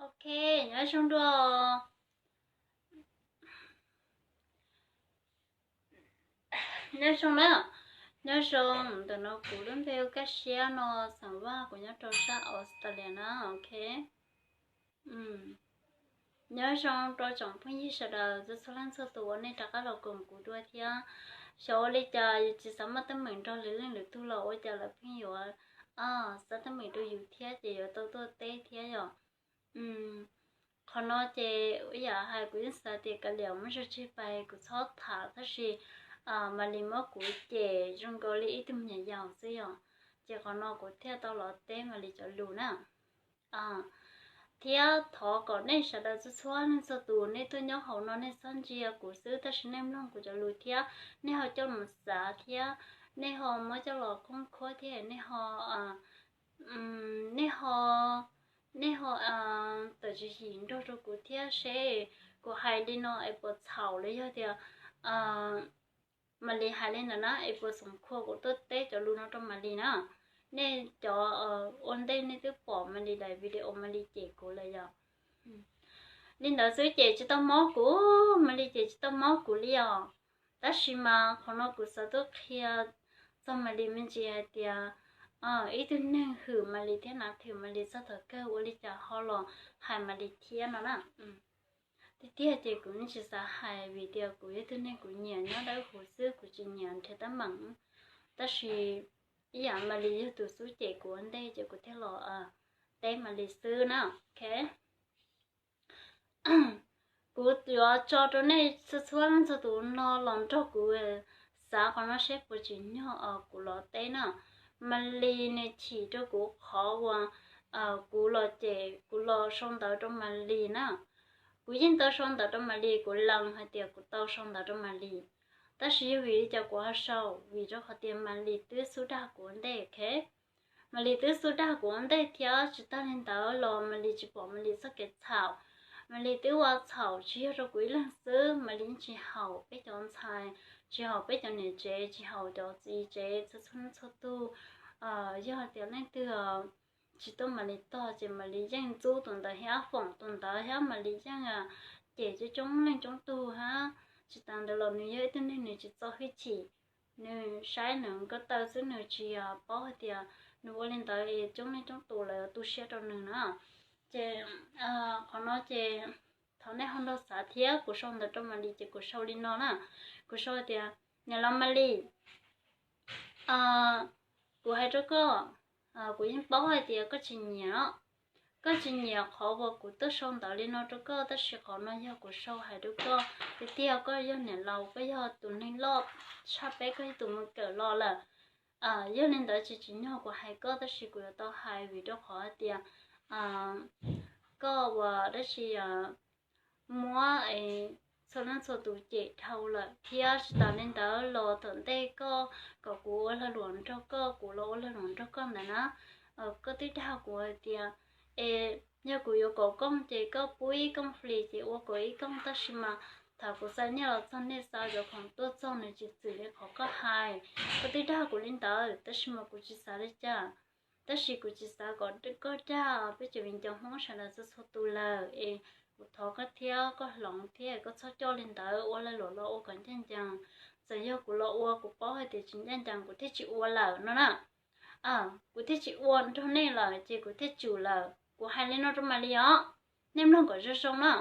Ok, nyob zoo dua. Nyob zoo na, nyob zoo. Ntawm no kuv lub npe hu Kaj Siab no, xeem Vaj, kuv nyob rau sab Australia na, ok. Nyob zoo rau tsoom phooj ywg sawv daws txhua txhua leej txhua tus uas nej rov qab los koom kuv dua thiab. Xyov ua li cas yus tsis xav muaj teeb meem nrog lwm leej lwm tug los ua cas lawv pheej yuav xa teeb meem rau yus thiab ces yuav tau tuaj teb thiab yom. Qhov no ces ib yam hais kuv yeej xav tias kav liam muab zog tseg pais kuv txhob tham tab sis Malis muab kuv cem zoo nkaus li ib tug me nyuam yaus xwb yom. Ces qhov no kuv thiaj tau los teb Malis cov lus na. Thiab thov kom nej sawv daws txhua txhua leej txhua tus nej tuaj nyob hauv no nej txhob ntsia kuv xwb tab sis nej mloog kuv cov lus thiab nej ho coj mus xav thiab nej ho muab coj los khoob khuab thiab nej ho, nej ho, nej ho tawm tswv yim nrog rau kuv thiab seb kuv hais li no es puas txhaum los yog tias Malis hais li ntawd na es puas xoom khua kuv tuaj teb cov lus no rau Malis na. Nej cov ua ntej nej twb pom Malis daim video Malis cem kuv lawm yom. Li ntawd xwb ces tsis tau mob kuv, Malis ces tsis tau mob kuv li os. Tab sis mas qhov no kuv xav tuaj qhia txog Malis me ntsis hais tias ib tug neeg hwm Malis thiab nav thwm Malis txog thaum kawg ua li cas ho los hais Malis thiab no na. Tiag tiag ces kuv yeej tsis xav hais vim tias kuv yog tug neeg kuv nyiam nyob dawb huv xwb, kuv tsis nyiam nrhiav teeb meem. Tab sis ib yam Malis yog tus xub cem kuv ua ntej ces kuv thiaj los teb Malis xwb na. Ok, kuv yuav tso rau nej txhua txhua leej txhua tus no los nrog kuv xav qhov no seb puas tsim nyog kuv los teb na. Malis nws chim rau kuv qhov uas kuv los ces kuv los sau ntawv rau Malis na. Kuv yeej tau sau ntawv rau Malis, kuv lees hais tias kuv tau sau ntawv rau Malis. Tab sis yog vim li cas kuv ho sau? Vim rau qhov tias Malis twb xub dag kuv ua ntej, ok. Malis twb xub dag kuv ua ntej thiab tsis tag li ntawd los Malis tsis pom Malis txoj kev txhaum. Malis twb ua txhaum tsis yog rau kuv ib leeg xwb, Malis yeej tsis haum peb cov ntxhais, tsis haum peb cov niam tsev, tsis haum cov txiv tsev txhua txhua tug. Yog tias leej twg tsis tuaj Malis tog ces Malis yeej ntxub tus ntawd thiab foom tus ntawd thiab Malis yeej cem coob coob leej coob tug hab. Tsis tas ntawd los nws yog ib tug neeg nws tsis txo hwj chim, nws saib nws ko taw xwb nws tsis paub hais tias nws ua li ntawd es coob leej coob tus lawv tu siab rau nws na. Ces qhov no ces thov nej ho nrog xav thiab, kuv sau ntawv rau Malis ces kuv sau li no na. Kuv sau tias, niam laus Malis, kuv hais rau koj, kuv yeej paub hais tias koj tsis nyiam, koj tsis nyiam qhov uas kuv tuaj sau ntawv li no rau koj, tab sis qhov no yog kuv sau hais rau koj tiag tiag, koj yog niam laus, koj yog tus neeg loj tshaj peb, koj yog tus mus kawm los lawm. Yog li ntawd tsis tsim nyog kuv hais koj, tab sis kuv yuav tau hais vim rau qhov hais tias koj ua dab tsi muab txhua leej txhua tus cem dhau lawm thiab tsis tas li ntawd los thaum ntej koj kom kuv ua lag luam nrog koj, kuv los ua lag luam nrog koj ntawd na. Koj twb dag kuv hais tias es yog kuv yuav kaum kooj ces koj pub ib kooj flis ces ua kaum ib kooj, tab sis mas thaum kuv xa nyiaj los txog nej xa cov khoom tuaj txog nws tsis txwm li qhov koj hais. Koj twb dag kuv li ntawd tab sis mas kuv tsis xav li cas. Tab sis kuv tsis xav kom koj dag peb cov viv ncaus Hmoob sawv daws txhua txhua tus lawm es kuv thov koj thiab koj hloov thiab koj txhob coj li ntawd ua lag luam los ua kom ncaj ncees. Txawm yog kuv los ua kuv paub hais tias tsis ncaj ncees kuv thiaj tsis ua lawm no na. Kuv thiaj tsis ua nrog nej lawm ces kuv thiaj tsum lawm. Kuv hais li no rau Malis os, nej mloog kom zoo zoo na.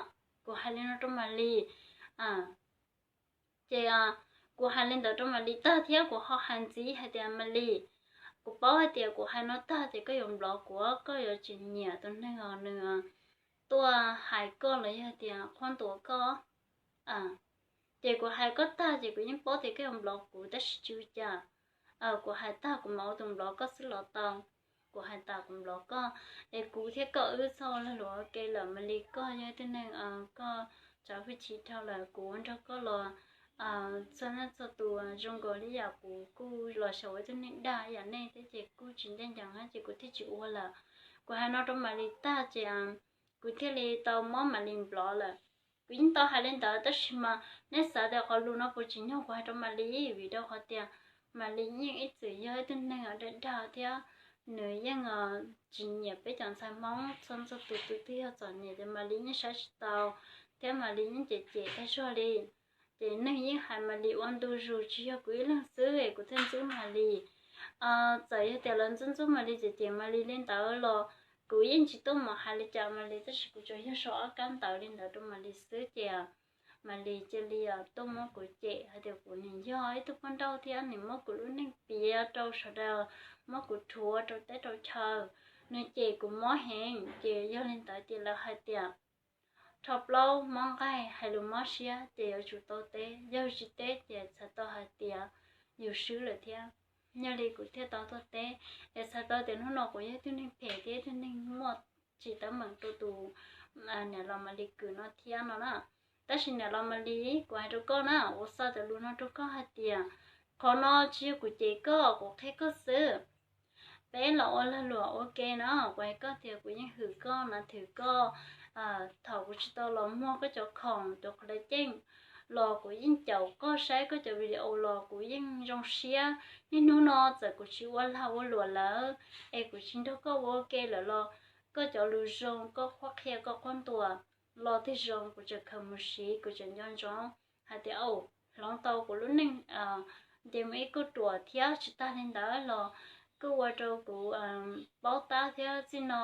Kuv hais li no rau Malis. Ces kuv hais li ntawd rau Malis tag thiab kuv ho hais ntxiv hais tias Malis, kuv paub hais tias kuv hais no tag ces koj yuav nplov kuv, koj yuav tsis nyiam tus neeg os nws tuaj hais koj los yog tias qhuab ntuas koj. Ces kuv hais koj tag ces kuv yeej paub tias koj yuav nplov kuv tab sis tsis ua cas. Kuv hais tag kuv mam ua tus nplov koj xwb los tau. Kuv hais tas kuv nplov koj, es kuv thiab koj wb txhob ua lag luam ua ke lawm. Malis, koj yog ib tug neeg koj txo hwj chim dhau lawm, kuv ua nrog koj los txhua leej txhua tus zoo nkaus li yam kuv kuj los xyaum ua ib tug neeg dag yam nej thiab ces kuj tsis ncaj ncees thiab ces kuv thiaj tsis ua lawm. Kuv hais no rau Malis tag ces kuv thiaj li tau muab Malis nplov lawm. Kuv yeej tau hais li ntawd tab sis mas nej xav tias qhov lus no puas tsim nyog kuv hais rau Malis, vim rau qhov tias Malis yeej ib txwm yog ib tug neeg dag dag thiab nws yeej tsis nyiam peb cov ntxhais Hmoob, txhua txhua tus tus twg yog txom nyem ces Malis yeej saib tsis taus, thiab Malis yeej cem cem tag zog li. Ces neeg yeej hais Malis ua ntu zus, tsis yog kuv ib leeg xwb es kuv thiaj ntxub Malis. Txawm yog tias lawv ntxub ntxub Malis cem cem Malis li ntawd los kuv yeej tsis tuaj mus hais li cas Malis, tab sis kuv tsuas yog sau ob kab ntawv li ntawd rau Malis xwb ces Malis cia li tuaj muab kuv cem hais tias kuv nim yog ib tug poj nrauj thiab nim muab kuv lub neej piav rau sawv daws, muab kuv rhuav rau teb rau chaw. Nws cem kuv mob heev ces yog li ntawd ces lawv hais tias rho plaub mob nqaij, hais lus mob siab ces yuav tsum tau teb, yog tsis teb ces txhais tau hais tias yus swb lawm thiab. Yog li kuv thiaj tau tuaj teb, es txhais tau tias hnub no kuv yog ib tug neeg phem thiab ib tug neeg muaj tsis teeb meem rau tus niam laus Malis Kws no thiab no na. Tab sis niam laus Malis, kuv hais rau koj na, kuv xa cov lus no rau koj hais tias qhov no tsis yog kuv cem koj, kuv qhia koj xwb. Peb los ua lag luam ua ke no, kuv hais koj tias kuv yeej hwm koj na, thwm koj. Thaum kuv tsis tau los muag koj cov khoom cov qhov lawv ceeb los kuv yeej caum koj saib koj cov video los kuv yeej zoo siab. Niaj hnub no txawm kuv tsis ua lag ua luam lawm es kuv tsis nrog koj ua ua ke lawm los koj cov lus zoo, koj qhuab qhia, koj qhuab ntuas los twb zoo, kuv tseem khaws mus siv, kuv tseem nco ntsoov hais tias, au, hloov tau kuv lub neej nce mus ib kauj ruam thiab. Tsis tag li ntawd los koj ua rau kuv paub tab thiab. Txij no,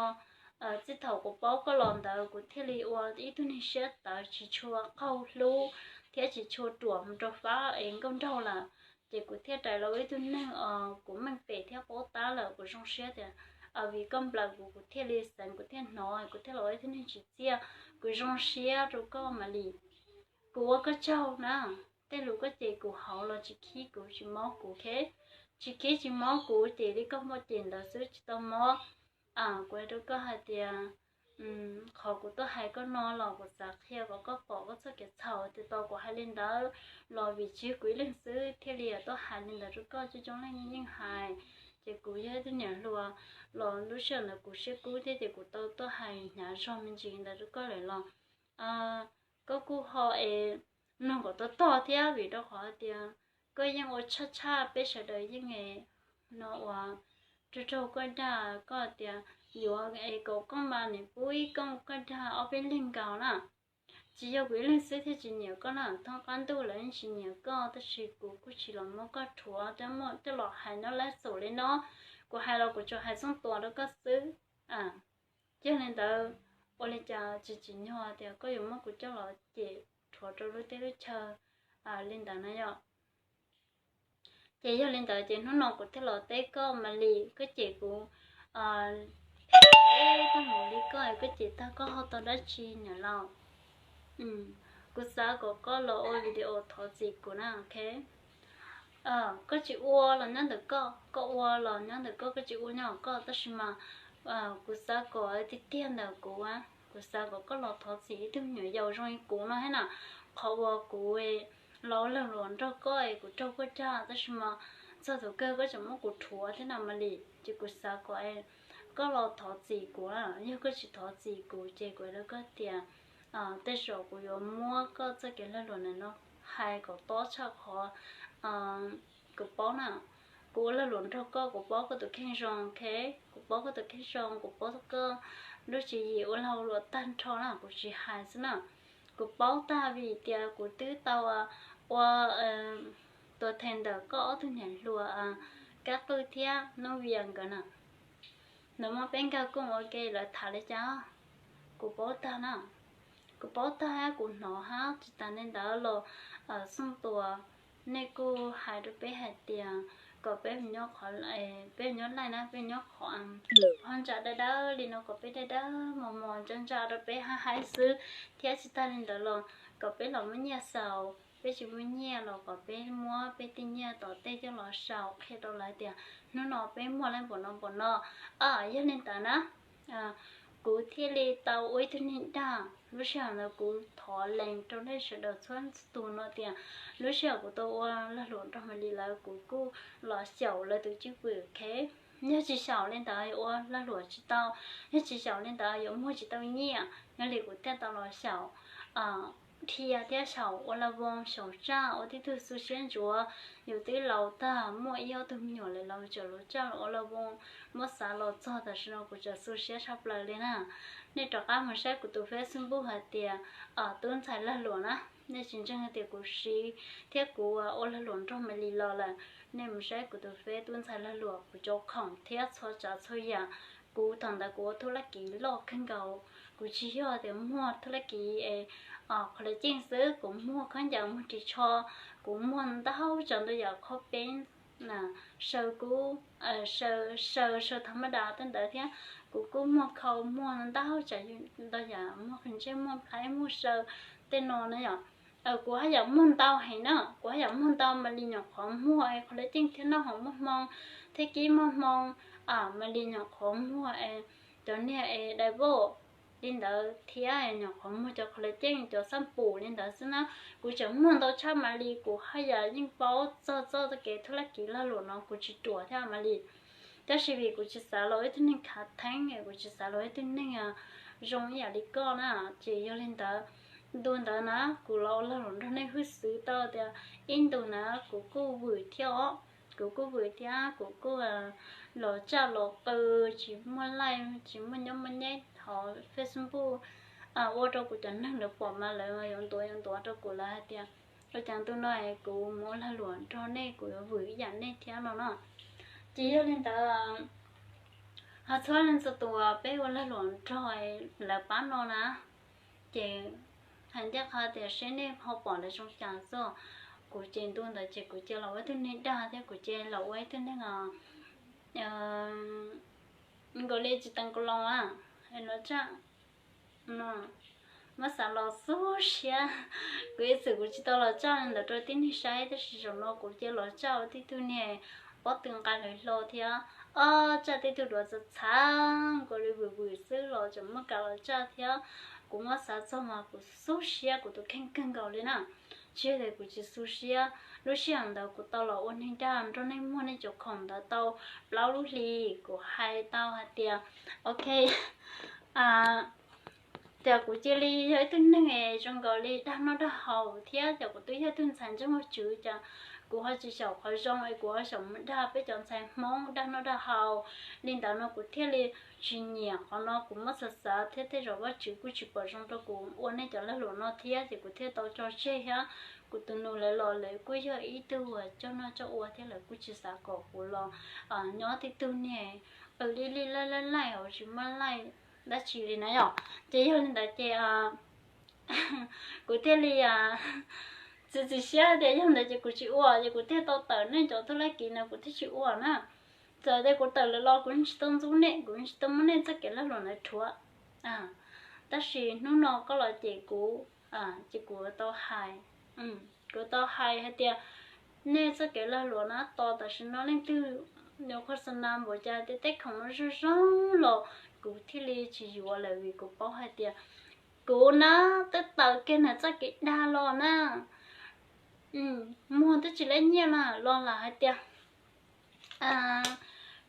txij thaum kuv paub koj los ntawd kuv thiaj li ua ib tug neeg siab tawv, tsis tshua qaug hlub thiab tsis tshua ruam mus rau fab es nkauj nraug lawm. Ces kuv thiaj rais los ua ib tug neeg kuv meej pem thiab paub tab lawm. Kuv zoo siab tias vim koj nplawm kuv, kuv thiaj li xeev, kuv thiaj hnov, kuv thiaj los ua ib tug neeg tsim txiaj. Kuv zoo siab rau koj Malis. Kuv ua koj tsaug na. Tej lus koj cem kuv hauv los tsis khib kuv tsis mob kuv, ok? Tsis khib tsis mob kuv, cem li koj muaj cem ntawd xwb tsis tau mob. Kuv hais rau koj hais tias qhov kuv tuaj hais koj no los kuv xav qhia kom koj pom koj txoj kev txhaum. Tias tau kuv hais li ntawd los vim tsis yog kuv ib leeg xwb thiaj li tuaj hais li ntawd rau koj, coob coob leej yeej hais. Ces kuv yog ib tug niam hluas los lub sij hawm ntawd kuv siab kub thiab ces kuv tau tuaj hais hnyav zog me ntsis ntawd rau koj lawm los koj kuj ho es mloog kom tau tog thiab, vim rau qhov tias koj yeej ua tshaj tshaj peb sawv daws yeej es no uas raug raug koj dag, koj tias yuav es kom koj mas nim pub ib kooj koj dag ob peb leeg nkaus na. Tsis yog kuv ib leeg xwb thiaj tsis nyiam koj na, thoob qab ntuj lawv yeej tsis nyiam koj, tab sis kuv kuj tsis los muab koj rhuav, muaj coj los hais nyob lab xaum li no. Kuv hais los kuv tsuas hais xub tuas rau koj xwb. Yog li ntawd, ua li cas tsis tsim nyog tias koj yuav muab kuv coj los cem rhuav rau lub teb lub chaw li ntawd na yom? Ces yog li ntawd ces hnub no kuv thiaj los teb koj Malis, koj cem kuv tag mus li koj, koj cem tag koj ho tau dab tsi niam laus? Kuv xav kom koj los ua video thov txim kuv na, ok? Koj tsis ua los nyob ntawm koj, koj ua los nyob ntawm koj, koj tsis ua nyob ntawm koj, tab sis mas kuv xav kom tiag tiag ntawm kuv, kuv xav kom koj los thov txim ib tug me nyuam yaus zoo li kuv no thiab na. Qhov uas kuv los ua lag luam nrog koj es kuv raug koj dag, tab sis mas txog thaum kawg koj tseem muab kuv rhuav thiab na Malis, ces kuv xav kom koj los thov txim kuv. Yog koj tsis thov txim kuv ces kuv hais rau koj tias tej zaum kuv yuav muab koj txoj kev lag luam ntawm no hais kom tob tshaj qhov kuv paub na. Kuv ua lag luam nrog koj, kuv paub koj tus kheej zoo, ok? Kuv paub koj tus kheej zoo, kuv paub koj lub tswv yim ua lag luam tag nrho na, kuv tsis hais xwb na. Kuv paub tag vim tias kuv twb tau ua tuam theem ntawm koj ob tug niam hluas Kab Qwj thiab Nub Vias nkawd na. Lawv muab peb nkag kooj ua ke lawv tham li cas, kuv paub tag na. Kuv paub tag hab kuv hnov hab. Tsis tas li ntawd los xub tuas, nej kuj hais rau peb hais tias kom peb nyob qhov, peb nyob laij na, peb nyob qhov ntsa dawb dawb li no, kom peb dawb dawb mos mos ntsa ntsa rau peb hab haib xwb, thiab tsis tas li ntawd los kom peb los muab nyiaj xaus, peb tsis muaj nyiaj los kom peb muab peb tej nyiaj tom tej coj los sau qhia rau lawv tias hnub no peb muag laib npaum no npaum no. Yog li ntawd na, kuv thiaj li tau ua ib tug neeg dag. Lub sij hawm ntawd kuv thov lees rau nej sawv daws txhua tus no tias lub sij hawm kuv tau ua lag luam nrog Malis lawv, kuv kuj los xyaum lawv tus cwj pwm, ok? Yog tsis xyaum li ntawd yuav ua lag luam tsis tau, yog tsis xyaum li ntawd yuav muag tsis tau nyiaj, yog li kuv thiaj tau los xyaum dhia thiab xyaum ua la voos xyaum tsaj ua tib tug xu siab ntsuav. Yus twb laus tag, muaj ib ob tug me nyuam lawm los tseem laus tsaj los ua la voos. Muab xav los txog tam sim no kuv tseem xu siab tshaj plaws li na. Nej rov qab mus saib kuv tus Facebook hais tias Tub Ntxhais Lag Luam na, nej tsis ntseeg hais tias kuv siv thiab kuv ua lag luam nrog Malis los lawm. Nej mus saib kuv tus Face Tub Ntxhais Lag Luam, kuv cov khoom thiab txhua tsav txhua yam. Kuv thaum ntawd kuv ua thub laj kiv loj kawg nkaus, kuv tsis yog tias muag thub laj kiv es qhov lawv ceeb xwb, kuv muag khaub ncaws, muag ris tsho, kuv muag ntau tsav ntau yam, khob peeb, saw kub, saw saw tha mab das tej ntawd thiab. Kuv kuj muag khau, muag ntau tsav ntau yam, muag qhwv ntsej, muag plhaib, muag saw tej no na yom. Kuv haj yam muag ntau heev na, kuv haj yam muag ntau. Malis nyuam qhuav muag es qhov lawv ceeb thiab noj hauv muaj hmoo thiab kib muaj hmoo. Malis nyuam qhuav muag es cov niag es dai voj li ntawd thiab nyuam qhuav muag cov qhov lawv ceeb, cov xab pum li ntawd xwb na. Kuv tseem muag ntau tshaj Malis, kuv haj yam yeej paub txog txoj kev thub laj kiv lag luam no kuv tsis ruam thiab Malis. Tab sis vim kuv tsis xav los ua ib tug neeg khav theeb, kuv tsis xav los ua ib tug neeg zoo ib yam li koj na. Ces yog li ntawd, ntu ntawd na kuv los ua lag luam nrog nej hwj xwv tau tias ib ntu na kuv kuj vwm thiab os, kuv kuj vwm thiab kuv kuj los tsaj los qw, tsis muaj like, tsis muaj nyob muaj nyeb hauv Facebook, ua rau kuv cov neeg lawv pom mas lawv yuav ntuav yuav ntuav rau kuv, lawv hais tias ua cas ntu no kuv mus ua lag luam nrog nej kuv yuav vwm ib yam nej thiab no no. Ces yog li ntawd, ho txhua leej txhua tus peb ua lag luam nrog lawv pab no na, ces hais ncaj qha tias seb nej ho pom lawv zoo cas xwb. Kuv ces ntu ntawd ces kuv cia los ua ib tug neeg dag thiab kuv cia los ua ib tug neeg nkaus li tsis teev kaus loos a, los tsaj no. Muab xav los xub siab, kuv ib txwm kuv tsis tau los tsaj li ntawd rau tib neeg saib, tab sis zaum no kuv cia los tsaj ua tib tug niag pob tw nqa lawv hlo thiab, o, tsaj tib tug duav txav txhav nkaus li vwm vwm xwb los tseem muaj kam los tsaj thiab. Kuv muab xav txog mas kuv xub siab kuv tus kheej kawg nkaus li na. Tsis yog tias kuv tsis xu siab, lub sij hawm ntawd kuv tau los ua neeg dag nrog nej muag nej cov khoom ntawd tau plaub lub hlis, kuv hais tau hais tias, ok, tias kuv cia li yog ib tug neeg es zoo nkaus li dag noj dag haus thiab ces kuv twb yog ib tug ntxhais ntsej muag tswv ces kuv ho tsis xyaum qhov zoo es kuv ho xyaum mus dag peb cov ntxhais Hmoob dag noj dag haus li ntawd no kuv thiaj li tsis nyiam qhov no. Kuv muab xav xav thiab tej zaum Vajtswv kuj tsis pom zoo rau kuv ua nej cov lag luam no thiab ces kuv thiaj tau tso tseg thiab. Kuv tus nus lawv los lawv kuj yog ib tug uas coj noj coj ua thiab lawv kuj tsis xav kom kuv los nyob tib tug niag li li laij laij laij hauv tsis muaj laij dab tsi li na yom. Ces yog li ntawd ces kuv thiaj li txiav txim siab tias yog ntawd ces kuv tsis ua, ces kuv thiaj tau tawm nej cov thub laj kiv no kuv thiaj tsis ua na. Txawm tias kuv tawm lawm los kuv yeej tsis tau ntxub nej, kuv yeej tsis tau muab nej txoj kev lag luam ntawd rhuav. Tab sis hnub no koj los cem kuv, ces kuv tau hais, kuv tau hais hais tias nej txoj kev lag luam na tos tam sim no leej twg yuav khos xas nas npaum cas tias tej khoom no zoo zoo los kuv thiaj li tsis yuav lawm vim kuv paub hais tias kuv na twb tawm kiag nws txoj kev dag los na. Muag twb tsis lab nyiaj na los lam hais tias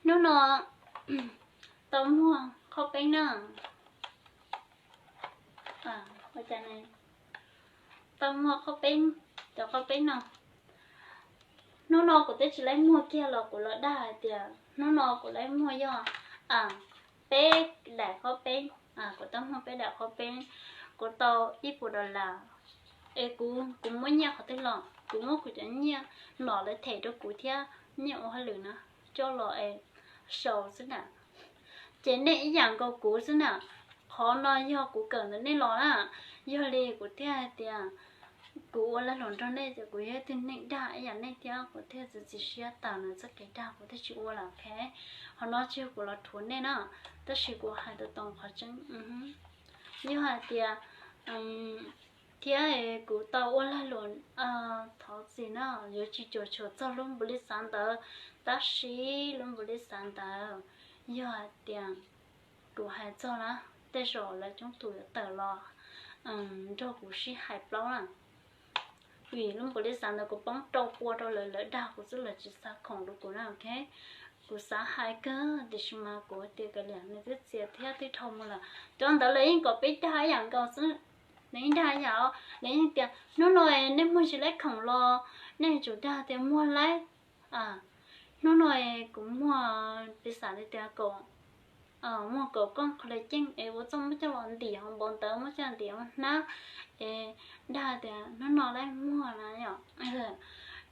hnub no tau muag qhaub peeb na. Tau muag qhaub peeb, cov qhaub peeb no. Hnub no kuv twb tsis lab muag kiag los kuv los dag hais tias hnub no kuv lab muag yog peb daim qhaub peeb, kuv tau muag peb daim qhaub peeb, kuv tau ib puas dollar. Es kuv, kuv muab nyiaj qhov twg los? Kuv muab kuv cov nyiaj nom lawv them rau kuv thiab nyiaj ua hauj lwm na coj los es sau xwb na. Ces nej ib yam nkaus kuv xwb na, qhov no yog kuv kawm ntawm nej los na. Yog li kuv thiaj hais tias kuv ua lag luam nrog nej ces kuv yog ib tug neeg dag ib yam nej thiab, kuv thiaj txiav txim siab tawm nws txoj kev dag, kuv thiaj tsis ua lawm, ok. Qhov no tsis yog kuv los rhuav nej na, tab sis kuv hais tau tau qhov tseeb. Yog hais tias thiab kuv tau ua lag luam thov txim na, yuav tsis cuam tshuam txog lub npaum li xav ntawd, tab sis lub npaum li xav ntawd yog hais tias kuv hais txog na, tej zaum lawv coob tus yuav tawm los nrog kuv sib hais plaub na. Vim lub npaum li xav ntawd kuv poob rau pua rau lawv, lawv dag kuv xwb, lawv tsis xa khoom rau kuv na, ok. Kuv xav hais kawg tiam sis mas kuv tias kav liam, nws twb txias thiab twb dhau mus lawm, cov ntawd lawv yeej kom peb dag ib yam nkaus xwb. Nws yeej dag ib yam, nws yeej tias hnub no nej muag tsis laib khoom los nej yuav tsum dag tias muag laib. Hnub no kuv muag, piv xam li tias kaum, muag kaum kooj collagen es ua txuj muab coj los ntim hauv npaum ntawd, muab coj ntim hauv hnab es dag tias hnub no laib muag na yom.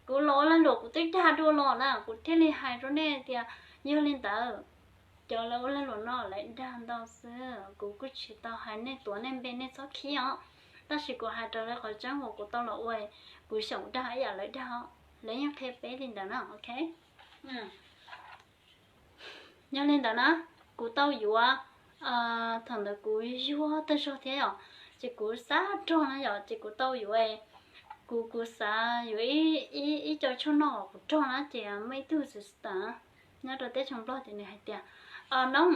Kuv los ua lag luam kuv twb dag dua los na, kuv thiaj li hais rau nej tias yog li ntawd, cov lawv ua lag luam no lawv dag ntau xwb, kuv kuj tsis tau hais nej tuav nej npe, nej txhob khib os. Tab sis kuv hais raws li qhov tseeb uas kuv tau los ua, kuv xyaum dag ib yam lawv dag, lawv yeej qhia peb li ntawd na, ok. Yog li ntawd na, kuv tau yuav, thaum ntawd kuv yuag tag zog thiab yom, ces kuv xav rog na yom, ces kuv tau yuav, kuv kuv xav yuav ib co tshuaj noj kuv rog na, ces muaj ib tug xwm tawm nyob rau teb chaws Nplog ces nws hais tias, Noob,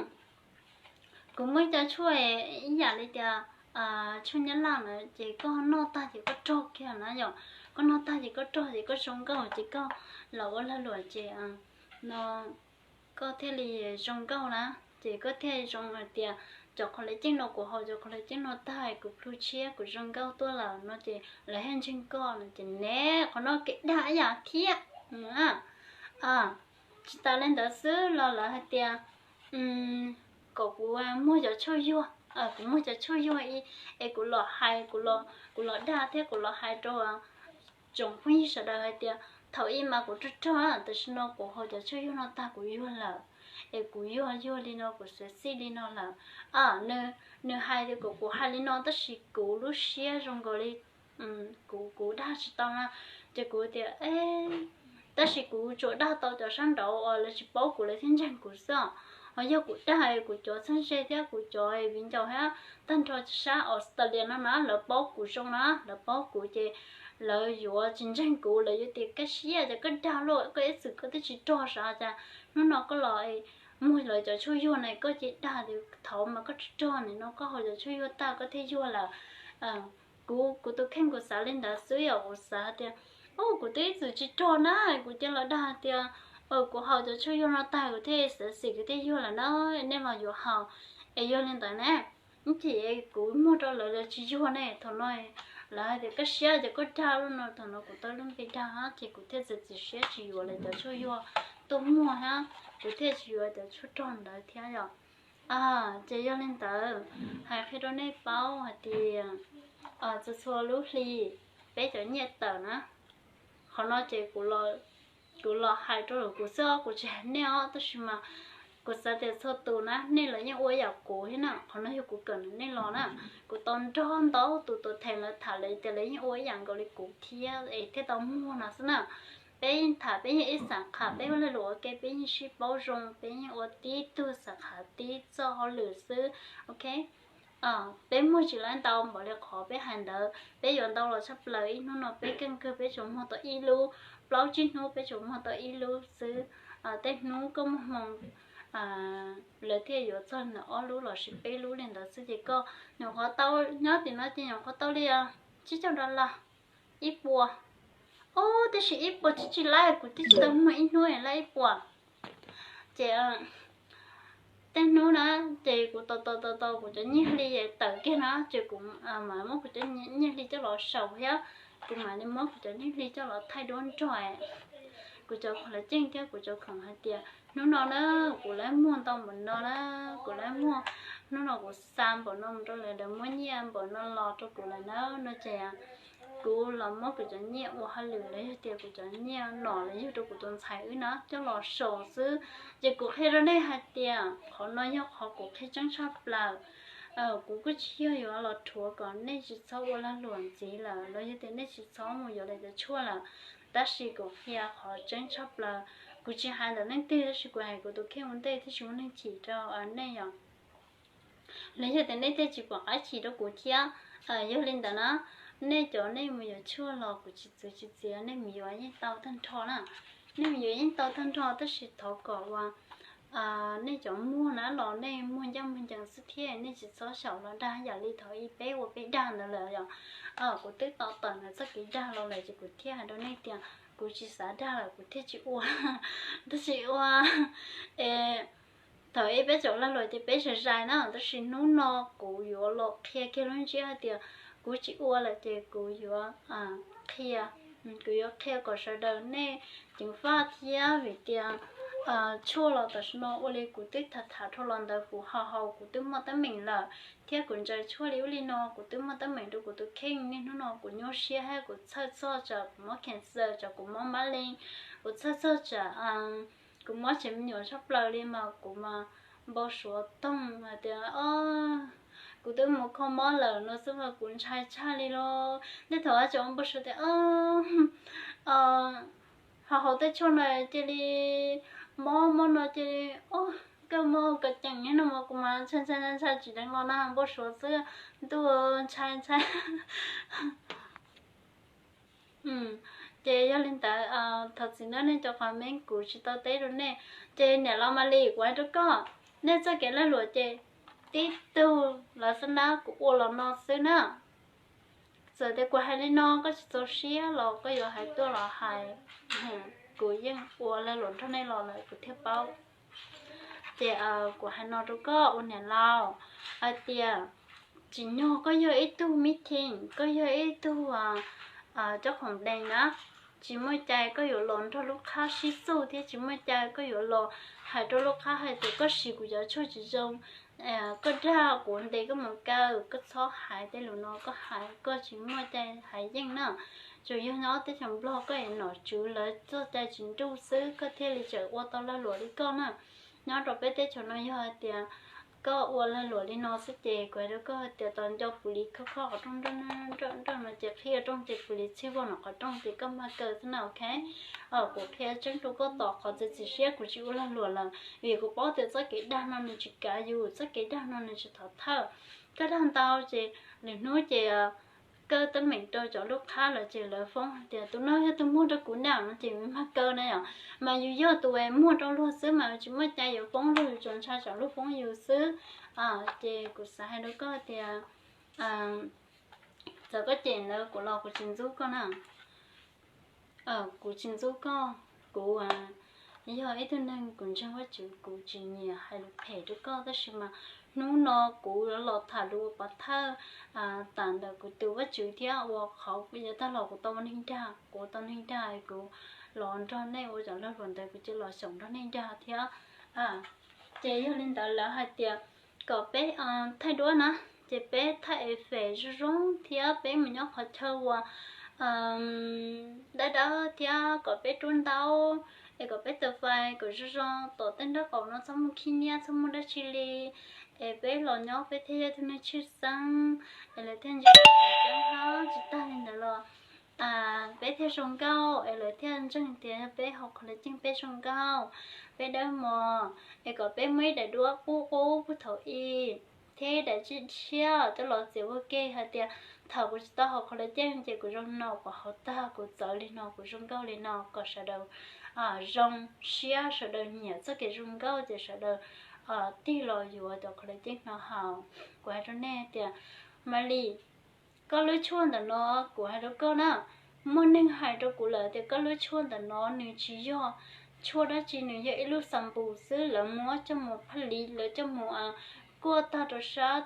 kuv muaj ib co tshuaj ib yam li tias tshuaj nyab laj na, ces koj noj tag ces koj rog kiag na yom, koj noj tag ces koj rog ces koj zoo nkauj ces koj los ua lag luam ces no koj thiaj li zoo nkauj na, ces koj thiaj zoo hais tias cov collagen no kuv haus cov collagen no tag kuv plhu tshiab kuv zoo nkauj tuaj lawm no ces lawv thiaj ntseeg koj no ces ne, qhov no kev dag ib yam thiab. Tsis tas li ntawd xwb los lawv hais tias kom kuv muag cov tshuaj yuag, kuv muag cov tshuaj yuag es kuv los hais, kuv los dag thiab kuv los hais rau tsoom phooj ywg sawv daws hais tias thaum ub mas kuv rog rog, tam sim no kuv haus cov tshuaj yuag no tag kuv yuag lawm, es kuv yuag yuag li no kuv sexy li no lawm. Nws hais tias kom kuv hais li no tab sis kuv lub siab zoo nkaus li kuv kuv dag tsis tau na, ces kuv tias tab sis kuv tsuas dag tau cov sab nraud uas lawv tsis paub kuv lawv thiaj ntseeg kuv xwb. Ho yog kuv dag kuv cov txheeb ze thiab kuv cov viv ncaus thiab tag nrho sab Australia no na lawv paub kuv zoo na, lawv paub kuv ces lawv yuav tsis ntseeg kuv, lawv yuav tias kaj siab ces koj dag luaj, koj ib txwm koj twb tsis rog sav cas hnub no koj los muag lawv cov tshuaj yuag na, koj cia dag tias thaum ub mas koj rog rog nim no koj haus cov tshuaj yuag tag koj thiaj yuag lawm. Kuv kuv tus kheej kuv xav li ntawd xwb yom, kuv xav tias kuv twb ib txwm tsis rog na, kuv cia los dag tias kuv haus cov tshuaj yuag no tag kuv thiaj sexy kuv thiaj yuag lawm na, nej los yuav haus. Es yog li ntawd ne, ib chim kuv muag rau lawv lawv tsis yuag ne, thaum no lawv hais tias kaj siab ces koj dag luaj no, thaum no kuv tau lub npe dag ces kuv thiaj txiav txim siab tsis yuav lawv cov tshuaj yuag tuaj muag thiab, kuv thiaj tsis yuav cov tshuaj rog ntawd thiab yom. Ces yog li ntawd, hais qhia rau nej paub hais tias txhua txhua lub hli peb cov nyiaj tawm na, qhov no ces kuv los hais rau lawv kuv xwb os, kuv tsis hais nej os, tab sis mas kuv xav tias txhua tus na nej los yeej ua ib yam kuv thiab na, qhov no yog kuv kawm ntawm nej los na. Kuv tau nrog ntau tus tuam theem lawv tham lawv tias lawv yeej ua ib yam nkaus li kuv thiab es thiaj tau muag no xwb na. Peb yeej tham peb yeej ib xam kham, peb ua lag luam ua ke peb yeej sib paub zoo, peb yeej ua tib tug xam kham tib txoj hauj lwm xwb, ok. Peb muag tsis laib ntau npaum li qhov peb hais ntawd, peb yuav ntau los tshaj plaws, ib hnub no peb keej kawg peb tsuas muag tau ib lub, plaub tsib hnub peb tsuas muag tau ib lub xwb. Tej hnub koj muag hmoo lawv thiaj yuav txog ntawm ob lub los sis peb lub li ntawd xwb ces koj nyuam qhuav tau, nyob tim no ces nyuam qhuav tau li tsib caug dollar, ib puas. Ub, tab sis ib puas tsis tsis laib, kuv twb tsis tau muag ib hnub laib ib puas. Ces tej hnub na, ces kuv tau tau tau tau kuv cov nyiaj hli tawm kiag na, ces kuv mam muab kuv cov nyiaj hli coj los sau thiab, kuv mam li muab kuv cov nyiaj hli coj los thaij duab nrog. Kuv cov khoom lawv ceeb thiab kuv cov khoom hais tias hnub no na, kuv laib muag ntau npaum no na, kuv laib muag, hnub no kuv xa npaum no mus rau lawv, lawv muab nyiaj npaum no los rau kuv lawm na no ces kuv los muab kuv cov nyiaj ua hauj lwm los yog tias kuv cov nyiaj nom los yug rau kuv tus ntxhais wb na coj los sau xwb. Ces kuv qhia rau nej hais tias qhov no yog qhov kuv qhia tseeb tshaj plaws. Kuv kuj tsis yog yuav los rhuav kom nej tsis txhob ua lag luam ntxiv lawm los yog tias nej tsis txhob mus yuav lawv cov tshuaj lawm. Tab sis kuv qhia qhov tseeb tshaj plaws. Kuv tsis hais ntawm leej twg tab sis kuv hais kuv tus kheej ua ntej thiab tsis muaj neeg chim rau nej yom. Los yog tias nej thiaj tsis pom qab chim rau kuv thiab. Yog li ntawd na, nej cov nej mus yuav tshuaj los kuv tsis txwv tsis txiav, nej mus yuav yeej tau tag nrho na. Nej mus yuav yeej tau tag nrho tab sis thov kom uas nej cov muag na los nej muag ncaj muag ncees xwb thiab nej tsis txhob xyaum los dag yam li thaum ub peb ua peb dag ntawd lawm yom. Kuv twb tau tawm ntawm txoj kev dag los lawm ces kuv thiaj hais rau nej tias kuv tsis xav dag lawm kuv thiaj tsis ua. Tab sis ua thaum ub peb tseem lag luam ces peb zais zais na, tab sis hnub no kuv yuav los qhia kiag lub ntsiab hais tias kuv tsis ua lawm ces kuv yuav qhia, kuv yuav qhia kom sawv daws nej ceev faj thiab vim tias tshuaj los tam sim no ua li kuv twb tham tham dhau los ntawd kuv ho haus kuv twb muaj teeb meem lawm, thiab kuv ntsaws tshuaj li ub li no kuv twb muaj teeb meem rau kuv tus kheej. Niaj hnub no kuv nyuaj siab thiab kuv txhawj txog tsam kuv mob cancer, tsam kuv mob mab leej, kuv txhawj txog tsam kuv mob tsev me nyuam tshaj plaws li mas kuv mas npau suav toog hais tias o, kuv twb mus kho mob lawm no xwb mas kuv ntshai tshaj li los. Tej thaum tseem npau suav tias ho haus tej tshuaj no cia li mob mob no cia li, o, kawg mob kawg ceem no mas kuv mas ntshai ntshai ntshai tsis deev los na, npau suav xwb, ntuj, ntshai ntshai. Ces yog li ntawd thov txim nawb nej cov comment kuv tsis tau teb rau nej. Ces niam laus Malis, kuv hais rau koj, nej txoj kev lag luam ces tib tug lawv xav nab kuv ua los no xwb na. Txawm tias kuv hais li no koj tsis txaus siab los koj yuav hais tuaj los hais, kuv yeej ua lag luam nrog nej los lawm kuv thiaj paub. Ces kuv hais no rau koj ua niam laus hais tias tsim nyog koj yog ib tug meeting, koj yog ib tug coj khoom dees na, tsis muaj cai koj yuav los nrog lub qhab sib txuj thiab tsis muaj cai koj yuav los hais rau lub qhab hais tias koj siv kuv cov tshuaj tsis zoo, koj dag kuv ntes koj mus kaw, koj txhob hais tej lus no, koj hais koj tsis muaj cai hais yeej na. Tsuas yog nyob teb chaws Nplog koj es nom tswv lawv txoj cai tsis nruj xwb koj thiaj li tseem ua tau lag luam li koj na. Nyob rau peb teb chaws no yog hais tias koj ua lag luam li no xwb ces kuv hais rau koj hais tias tos nco pus lis khob khob qhov rooj nroj nroj no ces qhib rooj ces pus lis txhij voj nram qhov rooj ces koj mag kaw xwb na, ok. Kuv qhia tseeb rau koj tos qhov txiav txim siab kuv tsis ua lag luam lawm vim kuv paub tias txoj kev dag no nws tsis kav yus, txoj kev dag no nws tsis thov thawj. Koj dag ntau ces lwm hnub ces koj teeb meem rau cov lub qhab lawm ces lawv foob hais tias tus no yog tus muag rau kuv na no ces mag kaw na yom. Mas yus yog tus es muag rau luag xwb mas tsis muaj cai yuav foob luag, yus tsuas ntshai tsam luag foob yus xwb. Ces kuv xav hais rau koj tias txawm koj cem lawv kuv los kuv tsis ntxub koj na. Kuv tsis ntxub koj, kuv yog ib tug neeg kuv ntseeg Vajtswv, kuv tsis nyiam hais lus phem rau koj, tab sis mas hnub no kuv los tham lus ua pov thawj tam ntawm kuv tus Vajtswv thiab ua qhov kuv yav tag los kuv tau ua neeg dag, kuv tau neeg dag, kuv los nrog nej ua cov lag luam ntawd kuv cia los xyaum nrog nej dag thiab. Ces yog li ntawd lawv hais tias kom peb thaij duab na, ces peb thaij effect zoo zoo thiab peb mus nyob qhov chaw uas dawb dawb thiab kom peb rub ntaub, es kom peb taws fais kom zoo zoo, tom tej nraub qaum no txhob muaj khib nyiab txhob muaj dab tsi li, es peb los nyob peb thiaj yog ib tug neeg tshwj xeeb, es lawv thiaj ntseeg tseeb hab. Tsis tag li ntawd los peb thiaj zoo nkauj, es lawv thiaj ntseeg tias yog peb haus collagen peb zoo nkauj, peb dawb mos, es kom peb muaj ib daim duab qub qub puag thaum i, thiab ib daim tshiab coj los txiav ua ke hais tias thaum kuv tsis tau haus collagen ces kuv zoo no, kuv haus tag kuv txawv li no, kuv zoo nkauj li no, kom sawv daws zoo siab, sawv daws nyiam txoj kev zoo nkauj ces sawv daws tig los yuav cov collagen no haus. Kuv hais rau nej tias, Malis, koj lub tshuaj ntawm no, kuv hais rau koj na, muaj neeg hais rau kuv lawm tias koj lub tshuaj ntawm no nws tsis yog tshuaj dab tsi, nws yog ib lub xampoo xwb, lawv muab coj mus phaj lis, lawv coj mus kuaj tag rau sab,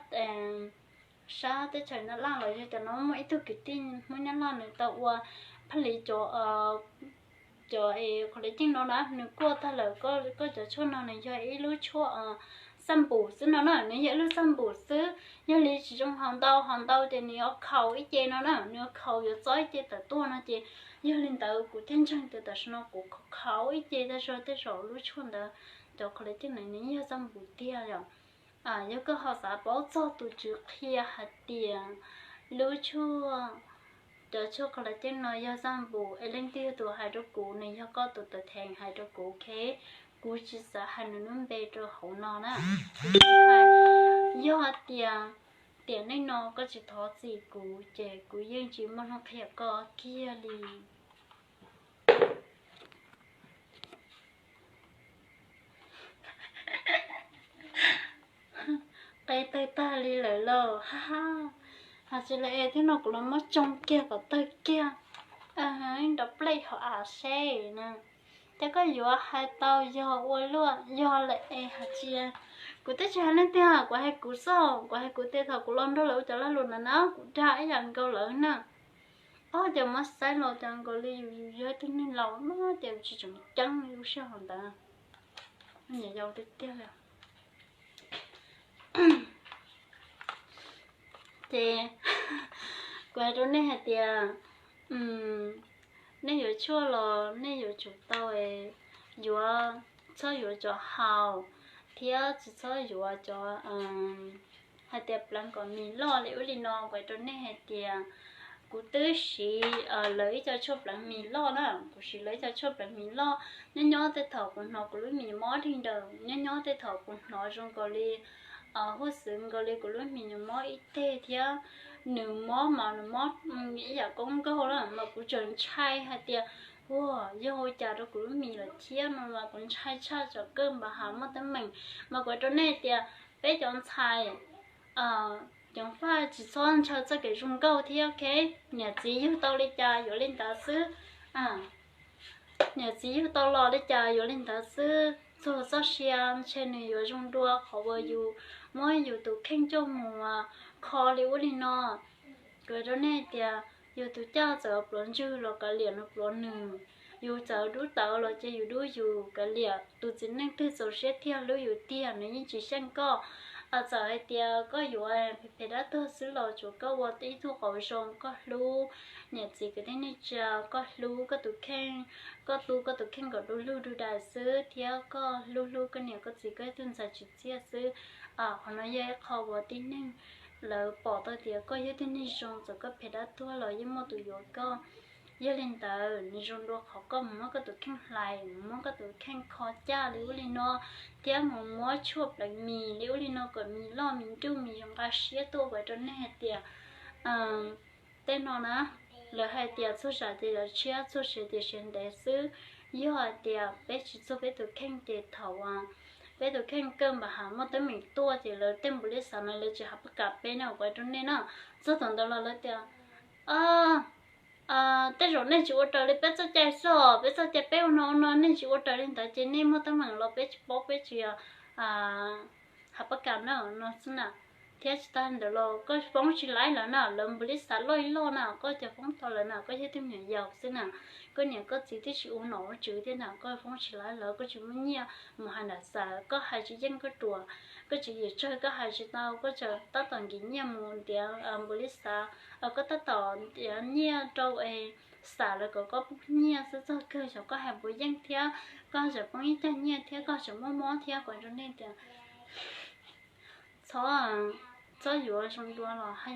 sab teb chaws Nyab Laj los yog cov no. Muaj ib tug kwv tij Hmoob Nyab Laj nws tau ua phaj lis cov cov collagen no na, nws kuaj tag lawm. Koj cov tshuaj no nws yog ib lub tshuaj xampoo xwb no na, nws yog ib lub xampoo xwb, yog li tsis zoo haus ntau, haus ntau ces nws yuav khaus ib ce no na, nws yuav khaus yuav txob ib ce tawm tuaj no ces yog li ntawd kuv thiaj ntseeg tias tam sim no kuv khaus ib ce tag zog tej zaum lub tshuaj ntawd, cov collagen ntawd nws yog xampoo tiag yom. Yog koj ho xav paub txog tus tswv qhia hais tias lub tshuaj, cov tshuaj collagen no yog xampoo es leej twg yog tus hais rau kuv, nws yog koj tus tawm theem hais rau kuv, ok. Kuv tsis xav hais nws lub npe rau hauv no na. Yog tias tiam neej no koj tsis thov txim kuv ces kuv yeej tsis muaj hnub qhia koj kiag li. Qe tawg tag li lawm lauj, ha ha. Hais tsis lawm es thiab no kuv los muab tsoo kiag kom tawg kiag, nrov plej hauv av seb na. Ces koj yuav hais tau yog ua luaj, yog lawm es hais tsis Kuv twb tsis hais leej twg, kuv hais kuv xwb, kuv hais kuv tias thaum kuv los nrog lawv ua cov lag luam ntawd na kuv dag ib yam nkaus lawv na. Ob, ces muab saib los cas nkaus li yus yog ib tug neeg laus no ces tsis tseem ceeb lub sij hawm ntawd. Nyuam yaus tiag tiag li. Ces kuv hais rau nej hais tias, nej yuav tshuaj los nej yuav tsum tau yuav, txhob yuav cov haus, thiab tsis txhob yuav cov hais tias pleev kom mis loj li ub li no. Kuv hais rau nej hais tias kuv twb siv lawv ib co tshuaj pleev mis loj na, kuv siv lawv ib co tshuaj pleev mis loj. Nyob nyob tej thaum kuv hnov kuv lub mis mob dhia nrawm, nyob nyob tej thaum kuv hnov zoo nkaus li huj xwv nkaus li kuv lub mis nws mob ib teg thiab nws mob mas nws mob ib yam koob nkaug na mas kuv tseem ntshai hais tias ua yog ua cas rau kuv lub mis lawm thiab no mas kuv ntshai tshaj tsom kawj npa has muaj teeb meem. Mas kuv hais rau nej tias peb cov ntxhais ceev faj tsis txhob ntshaw txoj kev zoo nkauj thiab, ok? Niam txiv yug tau li cas yuav li ntawd xwb. Niam txiv yug tau los li cas yuav li ntawd xwb. Txuag txoj sia ntshe nws yuav zoo dua qhov uas yus muab yus tus kheej coj mus kho li ub li no. Kuv hais rau nej tias yus tus caj txawm pluav ntswg los kav liam nws pluav nws, yus txawm dub tawv los ces yus dub yus, kav liam. Tus txiv neej twg txaus siab tiag hlub yus tiag nws yeej tsis xyeej koj. Txawm hais tias koj yuav phem phem dab tuag xwb los tsuav koj ua ib tug qauv zoo, koj hlub niam txiv kwv tij neej tsa, koj hlub koj tus kheej, koj tu koj tus kheej kom du lug du dais xwb thiab koj hlub hlub koj niam koj txiv koj ib tug ntxhais tsim txiaj xwb. Qhov no yog ib qho uas tib neeg lawv pom tau tias koj yog tib neeg zoo, txawm koj phem dab tuag los yeej muaj tus yuav koj. Yog li ntawd nws zoo dua qhov koj mus muab koj tus kheej hlais, mus muab koj tus kheej kho caj li ub li no, thiab mus muab tshuaj pleev mis li ub li no kom mis loj mis nruj mis nqa siab tuaj. Kuv hais rau nej hais tias tej no na, lawv hais tias txuag zam ces zam tshiab, txuag siav ces siav ntev xwb. Yog hais tias peb tsis txuag peb tus kheej ces thaum peb tus kheej kawj npa has muaj teeb meem tuaj ces lawv tej npus li xav no lawv tsis has pab kam peb na, kuv hais rau nej na. Txog thaum ntawd los lawv tias tej zaum nej tsis ua raws li peb txoj cai xwb os, peb txoj cai peb ua no ua no, nej tsis ua raws li ntawd ces nej muaj teeb meem los peb tsis paub, peb tsis has pab kam na no xwb na. Thiab tsis tag ntawd los koj foob tsis laib lawv na, lawv npus li xav loj li loj na, koj cov foob tau lawv na, koj yog tug me nyuam yaus xwb na. Koj niam koj txiv twb tsis ua nom ua tswv thiab na, koj foob tsis laib lawv, koj tsis muaj nyiaj mus hais nram xav, koj hais tsis yeej koj ruam, koj tsis yim tsawg koj hais tsis tau, koj tseem tab tom nkim nyiaj mus ntiav npus li xav, koj tab tom ntiav nyiaj rau es xam lawv kom koj poob nyiaj xwb, txog kawg xyov koj hais puas yeej thiab, koj tseem poob ib cag nyiaj thiab koj tseem muaj mob thiab. Kuv hais rau nej tias txhob, txhob yuav zoo dua los haj